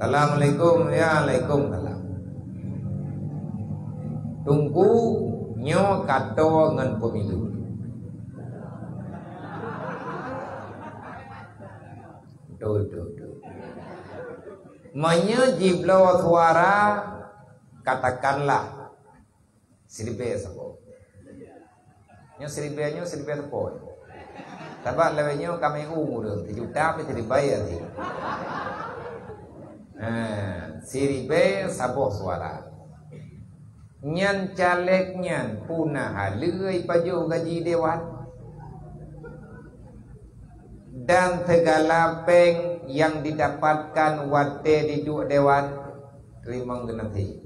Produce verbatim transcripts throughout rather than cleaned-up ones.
Assalamualaikum. Ya, alaikum salam. Teungku, nyoe ka toe ngon pemilu. Betul, betul, betul. Meunyoe jibloe suara, katakanlah siribèe saboh. Nyoe siribèe, nyoe siribèe saboh. Sabab lawét nyoe kami u ureueng, sijuta pih siribèe ya sih. Ha, siribèe saboh suara. Nyan caleg nyan puna haleue pajoh gaji dewan. Dan segala péng nyang didapatkan watèe diduek dewan, teurimong geunaséh.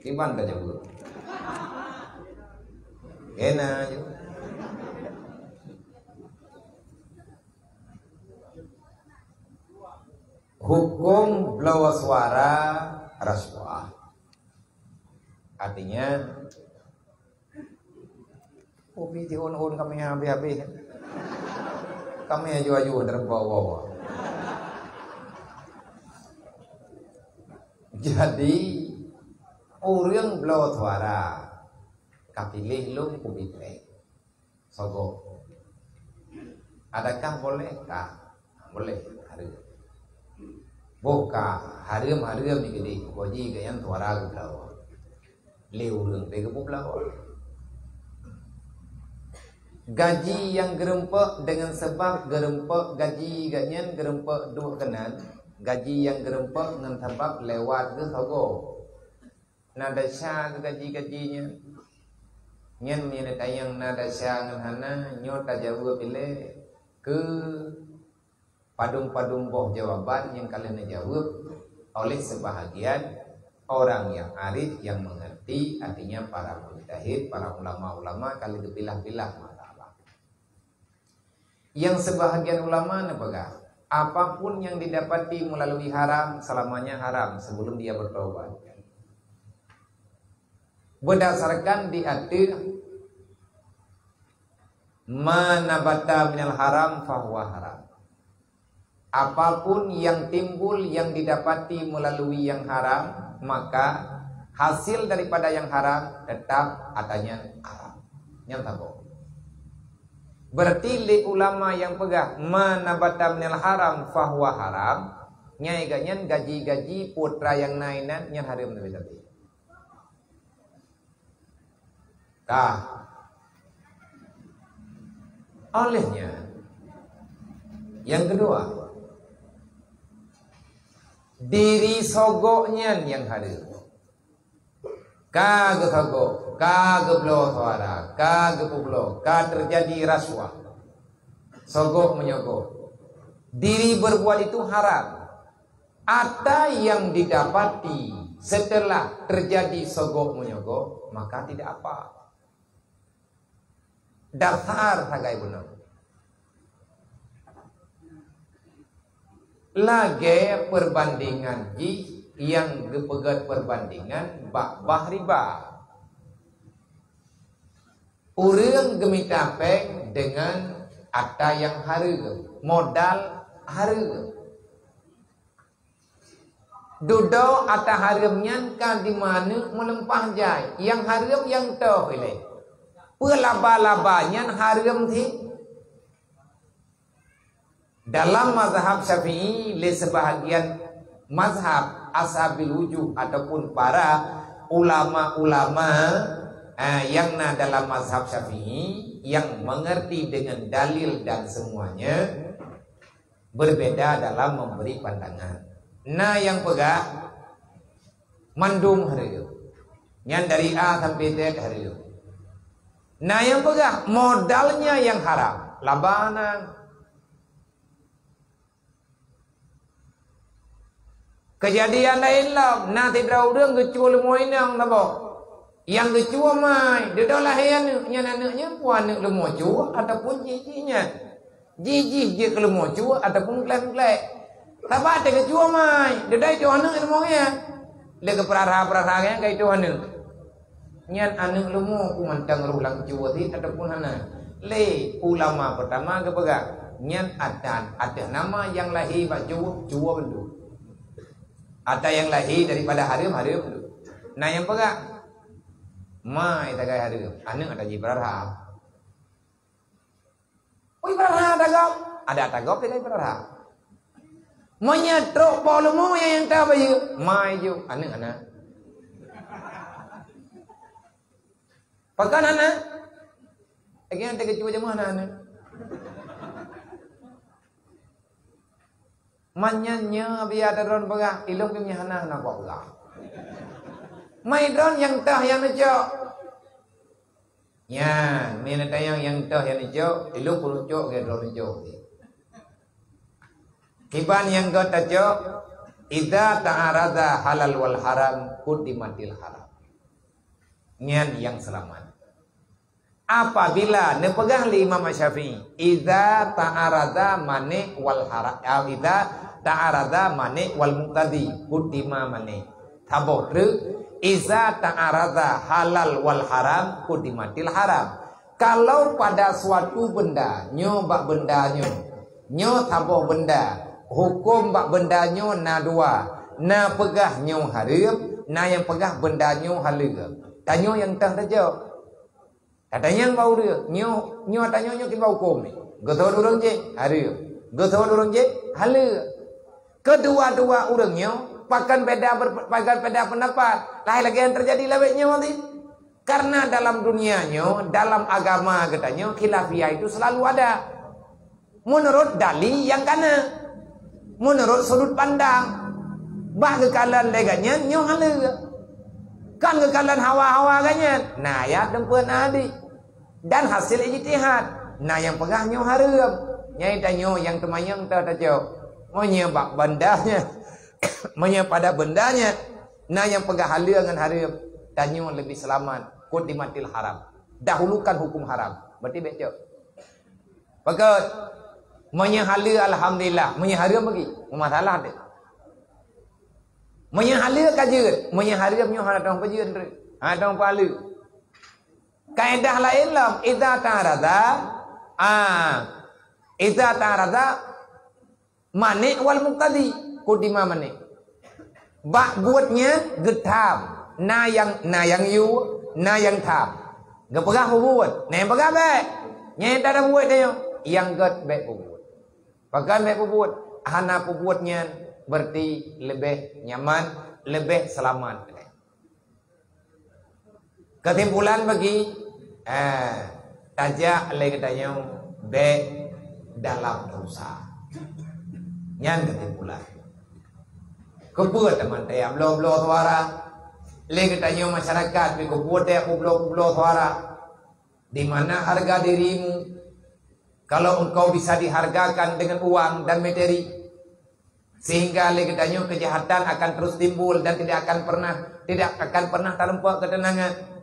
Kiban ka jaweueb. Kena je. Huköm bloe suara rasuah. Artinya, kopi jihon-hon kami habéh-habéh. Kami aju-aju teureumpok wawa. Jadi, ureueng bloe suara, ka piléh lôn kubiet lé. Sogok. Adakah boleh? Ka. Boleh. Hareuem. Boh ka. Hareuem-hareuem di keudéh. Gaji geuh nyan suara geubloe. Lé ureueng teuh geupubloe. Gaji nyang geurumpok deungon sabab geurumpok gaji geuh nyan geurumpok duek keunan. Gaji nyang geurumpok ngon sabab lewat geuh sogok. Na desya keu gaji-gaji nyan. Nyan meunyoe tanyong na desya ngon hana, nyoe tajaweueb ilée keu padum-padum boh jawaban nyang ka lheueh neujaweueb oleh sebahagian orang yang arif, yang mengerti, artinya para mujtahid, para ulama-ulama ka lheueh geupilah-pilah masalah. Yang sebahagian ulama neupeugah, apapun yang didapati melalui haram, selamanya haram sebelum dia bertobat. Berdasarkan di ateueh, "Ma nabata minal haram fahuwa haram." Apapun yang timbul, yang didapati melalui yang haram, maka hasil daripada yang haram tetap atanya haram. Nyang tabok. Berarti lé ulama nyang peugah, "Ma nabata minal haram fahuwa haram", nyai geuh nyan gaji-gaji putra nyang na inan nyan hareuem leubeh-leubeh. Ka. Oleh nyan, nyang keudua, diri sogok nyan nyang hareuem. Ka geusogok, ka geubloe suara, ka geupubloe, ka teujadi rasuah. Sogok meunyoe gob. Diri berbuat itu haram. Ata nyang didapati setelah teujadi sogok meunyoe gob, maka tidak apa. Dasar sagai bunoe. Lagée peubandingan jih nyang geupeugét peubandingan bak bah riba. Ureuëng geumita péng deungon ata nyang hareuem, modal hareuem. Dudoe ata hareuem nyan ka dimeuaneuk meuleumpah jai, nyang hareuem nyang toh ilée. Peue laba-laba nyan hareuem cit? Dalam mazhab Syafi'i, lé seubahagian mazhab ashabil wujuh ataupun para ulama-ulama, eh, nyang na dalam mazhab Syafi'i, nyang mengerti dengan dalil dan semuanya, berbeda dalam memberi pandangan. Na nyang peugah mandum hareuem. Nyan dari A sampai Z hareuem. Na nyang peugah modalnya nyang haram. Laba na. Keujadian laén lom, na sidroe ureuëng geucue leumo inong saboh. Nyang geucue mai, dudoe lahé aneuëk, nyan aneuëk nyan peue aneuëk leumo cue ataupun jih-jih nyan. Jih-jih jeuet keu leumo cue ataupun gleh-gleh. Sabab teuh geucue mai, dudoe cue aneuëk leumo nyan. Lé geupeurasa-peurasa nyan ka itu aneuëk. Nyan aneuëk leumo peue mantong roh lam cue cit ataupun hana. Lé ulama pertama geupeugah, nyan atan ateueh nama nyang lahé bak cuweueb, cuweueb lé. Ata nyang lahé daripada hareuem, hareuem lé. Na nyang peugah, ma tagai hareuem, aneuk ata jih beurara. Ui, beurara ata gob, ada ata gob tagai beurara. Meunyoe trok po leumo nyang, nyang ta bayeue, ma jih, aneuk hana. Pakon hana? Lagèe nyan teukeujot jeumaah na aneuk. Man nyan nyoe biya droen peugah, ilôn pih hana, hana kupeugah. Mai droen nyang teuh nyang neucok. Nyan, meunan tanyong nyang teuh nyang neucok, ilôn peurucok lagèe droen neucok. Kiban nyang göt tacok, idza ta'arada halal wal haram, quddimatil haram. Nyan nyang seulamat. Apabila neupeugah lé Imam Syafi'i, "Idza ta'arada mani' wal hara-, ah, idza ta'arada mani' wal muqtadi, quddima mani'." Saboh treuk, "Idza ta'arada halal wal haram, quddimatil haram." Kalau pada suatu benda, nyoe bak benda nyoe, nyoe saboh benda, huköm bak benda nyoe na dua, na peugah nyoe hareuem, na nyang peugah benda nyoe haleue. Tanyoe nyang teuh tacok. Tatanyong bak ureueng, nyoe, nyoe tanyoe nyoe kiban huköm nyoe. Geuseuôt ureueng jih, hareuem. Geuseuôt ureueng jih, haleue. Keudua-dua ureueng nyoe pakon beda ber-, pakon beda peundapat. Lahé lagèe nyang teujadi lawét nyoe tadi. Karena dalam dunia nyoe, dalam agama geutanyoe, khilafiyah itu selalu ada. Meunurot dali nyang kana, meunurot sudut pandang, bah geukalon lé geuh nyan nyoe haleue. Kan geukalon hawa-hawa geuh nyan, na ayat teumpat na hadis, dan hasil ijtihad. Na nyang peugah nyoe hareuem, nyan tanyoe nyang teumanyong ta-, tacok. Meunyoe bak benda nyan, meunyoe pada benda nyan, na nyang peugah haleue ngon hareuem, tanyoe leubeh seulamat, quddimatil haram. Dahulukan hukum haram. Berarti bèk cok. Pakon? Meunyoe haleue, alhamdulillah. Meunyoe hareuem bagi, meumasalah teuh. Meunyoe haleue ka jeuet, meunyoe hareuem nyoe hana teuh peujeuet, hana teuh peuhaleue. Kaedah laén lom, idza ta'arada, ah, idza ta'arada mani' wal muqtadi, quddima mani'. Bak buet nyan geutham, na nyang, na nyang yue, na nyang tham. Geupeugah peubuet, na nyang peugah bèk. Nyan tada buet nyoe, nyang göt bèk peubuet. Pakon bèk peubuet? Hana peubuet nyan berarti leubeh nyaman, leubeh seulamat. Keusimpulan bagi, eh, tajak lé geutanyoe bèk dalam dosa. Nyan keusimpulan. Keupeue teuma tajak bloe-bloe suara? Lé geutanyoe masyarakat pih keupeue tajak peubloe-peubloe suara? Di mana harga dirimu kalau engkau bisa dihargakan dengan uang dan materi? Sehingga lé geutanyoe keujahatan akan terus timbul dan tidak akan pernah, tidak akan pernah tarumpok keuteunangan.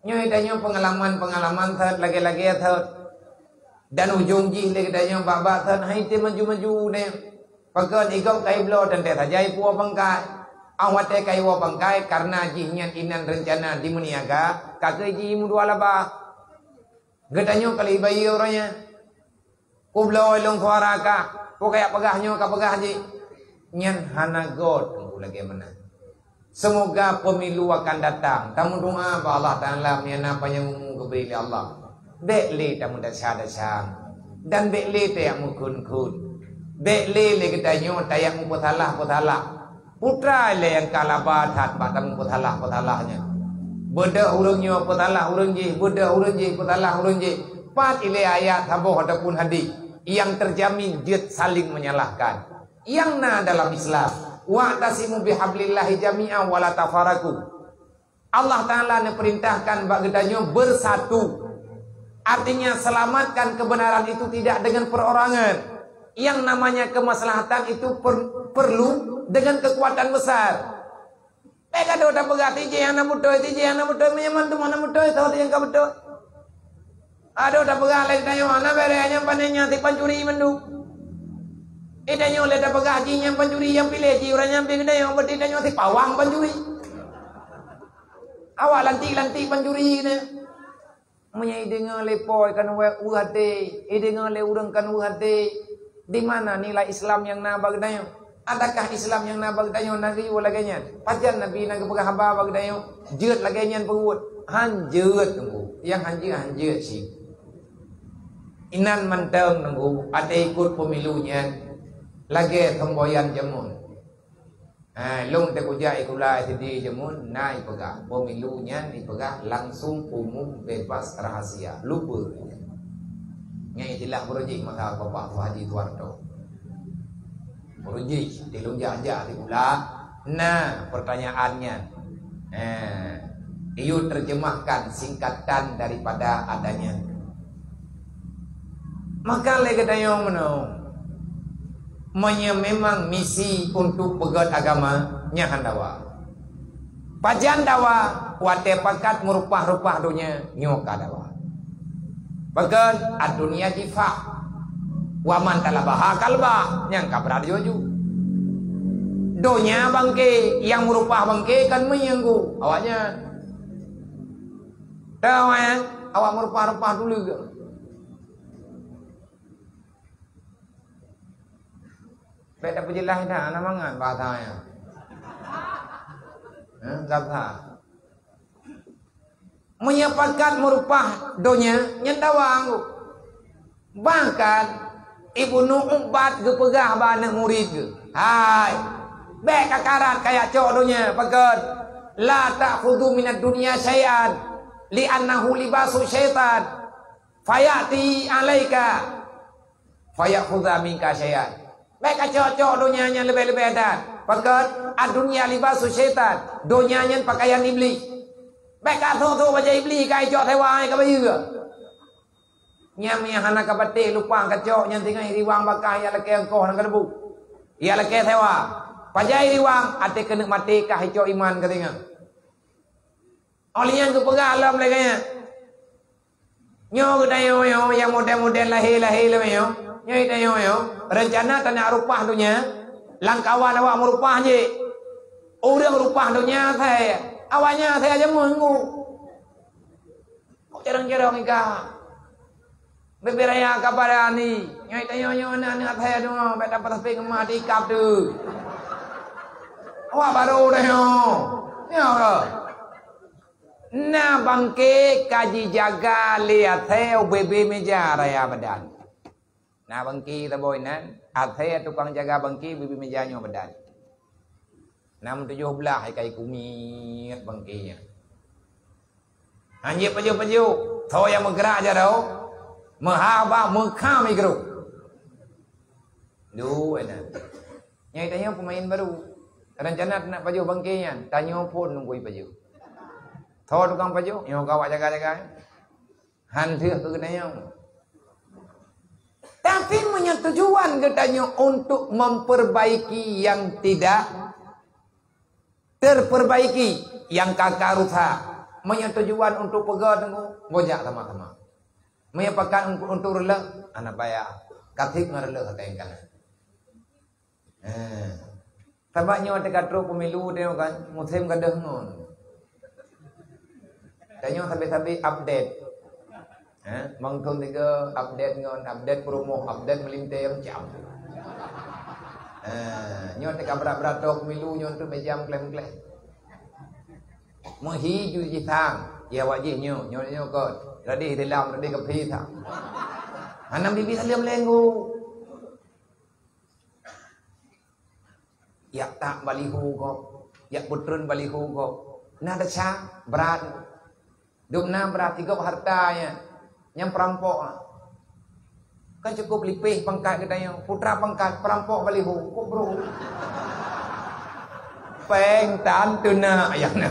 Nyoe tanyoe peungalaman-peungalaman that lagèe-lagèe that. Dan ujong jih lé geutanyoe bak-bak that hai tém maju-maju nyoe. Pakon? Igob ka ibloe teuntèe saja ipuwoe pangkai. Óh watèe ka iwoe pangkai, kareuna jih nyan inan reuncana jimeuniaga, ka keuh jih imudua laba. Geutanyoe ka lheueh bayeue uroe nyan. Kubloe lôn suara kah, peue kajak peugah nyoe ka peugah jih. Nyan hana göt teungku lagèe meunan. Seumoga pemilu akan datang. Tameudoa bak Allah Taala meunyo na panyang umu geubri lé Allah. Bèk lé tameudesya-desya. Dan bèk lé tajak meukhon-khon. Bèk lé lé geutanyoe tajak meupeusalah-peusalah. Putra ilèe nyang ka laba that bak tameupeusalah-peusalah nyan. Beudôh ureueng nyoe peusalah ureueng jih, beudôh ureueng jih peusalah ureueng jih. Pat ilèe ayat saboh ataupun hadis nyang teujamin jeuet saléng menyalahkan. Nyang na dalam Islam, "Wa'tasimu bihablillahi jami'an wa la tafarraqu." Allah Taala neupeurintahkan bak geutanyoe beusatu. Artinya, selamatkan kebenaran itu tidak dengan perorangan. Yang namanya kemaslahatan itu per-, perlu dengan kekuatan besar. Bèk ka dôh tapeugah, "Tijih hana beutôi, tijih hana beutôi," meunyo mandum hana beutôi, soe nyang ka beutôi? Adoh tapeugah lé geutanyoe, "Hana bèrèh, nyang pané nyan si pancuri mandum." Eh, tanyoe lé tapeugah jih nyang pancuri, nyang piléh jih ureueng nyan pih geutanyoe, berarti tanyoe si pawang pancuri. Awak lantik-lantik pancuri geutanyoe. Meunyoe ideungoe lé po kan weueh até, ideungoe lé ureuëng kan weueh até, di mana nilai Islam nyang na bak geutanyoe? Adakah Islam nyang na bak geutanyoe na geuyue lagée nyan? Pajan Nabi na geupeugah haba bak geutanyoe, jeuet lagée nyan peubuet? Han jeuet, Teungku. Nyang han jeuet, han jeuet cit. Inan mantong, Teungku, até ikot pemilu nyan lagée semboyan jameun. Ha, lôn teuh kujak sikula SD jameun na ipeugah, pemilu nyan ipeugah langsung umum bebas rahasia. Lupa. Nyan istilah beurujih masa Bapak Haji Suharto. Beurujih, di lôn jak-jak sikula, na pertanyaan nyan. Ha, iyue terjemahkan singkatan daripada adanya. Maka lé geutanyoe meunoe, meunyoe memang misi untuk peugét agama, nyan han dawa. Pajan dawa? Watée pakat meurupah-rupah donya, nyoe ka dawa. Pakon? Ad-dunya jifah, wa man talabaha kalbah, nyang ka brat juju. Donya bangke, nyang meurupah bangke kan meunyeunggu awaknyan. Tahu, eh? Awak meurupah-rupah dulu ke? Bék tapeujeulaih dah, hana mangat bahasa nyan. Ha, gabha. Meunyoe pakat meurupah donya, nyan dawa anggô. Bahkan, Ibnu Ubbad geupeugah bak aneuk murit geuh, "Hai, bék kakarat kajak cok donya, pakon? La ta'khudhu minad dunya syai'an, li'annahu libasu syaitan, fayati 'alaika, fayakhudha minka syai'an." Bék kacok-cok donya nyan leubeh-leubeh that. Pakon? Ad-dunya libasu syaitan. Donya nyan pakaian Iblih. Bék kasok-sok bajée Iblih, kacok sewa, kabayeue. Nyang, nyang hana kapatéh lupah kacok nyan singoh iriwang bakah yak lakée ongkoh nyang kadebu. Yak lakée sewa. Pajan iriwang, até keuneuk maté kah icok iman ka singoh. Óh lheueh nyan geupeugah lom lagée nyan, "Nyoe geutanyoe nyoe nyang model-model lahé-lahé lom nyoe, nyoe geutanyoe nyoe, reuncana taneuk rupah donya, lamkawan awak meurupah jih. Ureuëng rupah donya asai, awaknyan asai jameun ngu." Kok carông-carông ika? Bibir raya ka pada ni. Nyoe tanyoe nyoe na aneuk asai dua, bék dapat sampéng eumah di kap tu. Awak barô dah nyoe. Nyoe ka. Na bangke ka jijaga lé asai ubé-bé méja raya badan. Na bangke saboh inan, asai tukang jaga bangke ubé-bé méja nyoe badan. Nam tujoh blah ikai kumiet bangke nyan. Hanjeuet pajoh-pajoh, tho nyang meugrak jaroe, meuhaba meukha mikro. Duek inan. Nyang tanyoe peumain baru. Rencana nak pajoh bangke nyan, tanyoe phon nunggu ipajoh. Tho tukang pajoh, nyoe ka awak jaga-jaga. Han teuh keu geutanyoe. Tapi meunyoe tujuan geutanyoe untuk memperbaiki yang tidak terperbaiki, yang ka-ka rusak, meunyoe tujuan untuk peugah teungku, bujak sama-sama. Meunyoe pakat untuk, untuk reuloh, hana payah. Ka tieb ngon reuloh sakai kana. Eh. Sabab nyoe teuka trok pemilu teuh kan, musém gadôh ngon. Tanyoe sabe-sabe update. Eh, bang thon tiga update ngon, update peurumoh, update meulintée macam. Eh, nyoe teuka brat-brat trok pemilu nyoe tu macam klem-klem. Meuhi ju jisang, ya wajih nyoe, nyoe, nyoe kot. Radeh dalam, radeh kaphé sang. Hana bibi saleuem lenggu. Yak tak baliho gob, yak peutreun baliho gob. Na desya brat. Dum na brat sigob harta nyan, nyang peurampok nyan. Kan cukup lipéh pangkat geutanyoe, putra pangkat, peurampok baliho, kok bro. Péng tan teunak ayah na.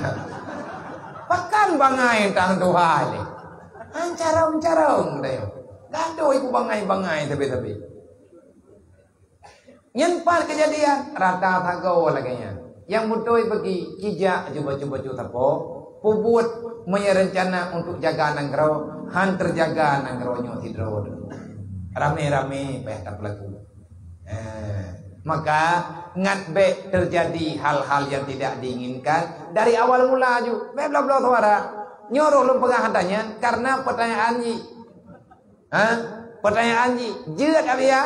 Pakan bangai tang tuha lé. An carông-carông geutanyoe. Gadoh ibu bangai-bangai sabe-sabe. Nyan pat keujadian, rata sagoe lagée nyan. Nyang beutôi bagi, kijak ju bacut-bacut sapo, peubuet meunyoe reuncana untuk jaga nanggroe, han teujaga nanggroe nyoe sidroe. Ramé-ramé payah tapeulaku. Eh, maka, ngat bék teujadi hal-hal nyang tidak diinginkan dari awal mula ju. Bék bloe-bloe suara. Nyoe roh lôn peugah hata nyan karena pertanyaan jih. Ha? Pertanyaan jih, jeuet Abiya?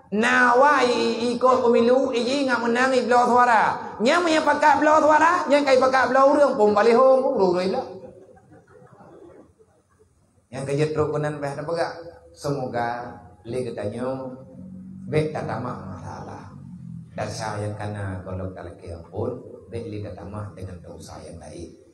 Na awak i-, i-, ikot pemilu, iji ngat meunang ibloe suara. Nyang meunyo pakat bloe suara, nyang kai pakat bloe ureuëng pun balihong ureuëng-ureuëng ilak. Nyang keujeuet trok keunan beh tapeugah. Semoga lé geutanyoe bék tatamah masalah. Desya nyang kana gohlom talakée pun bék lé tatamah dengan desya nyang laén.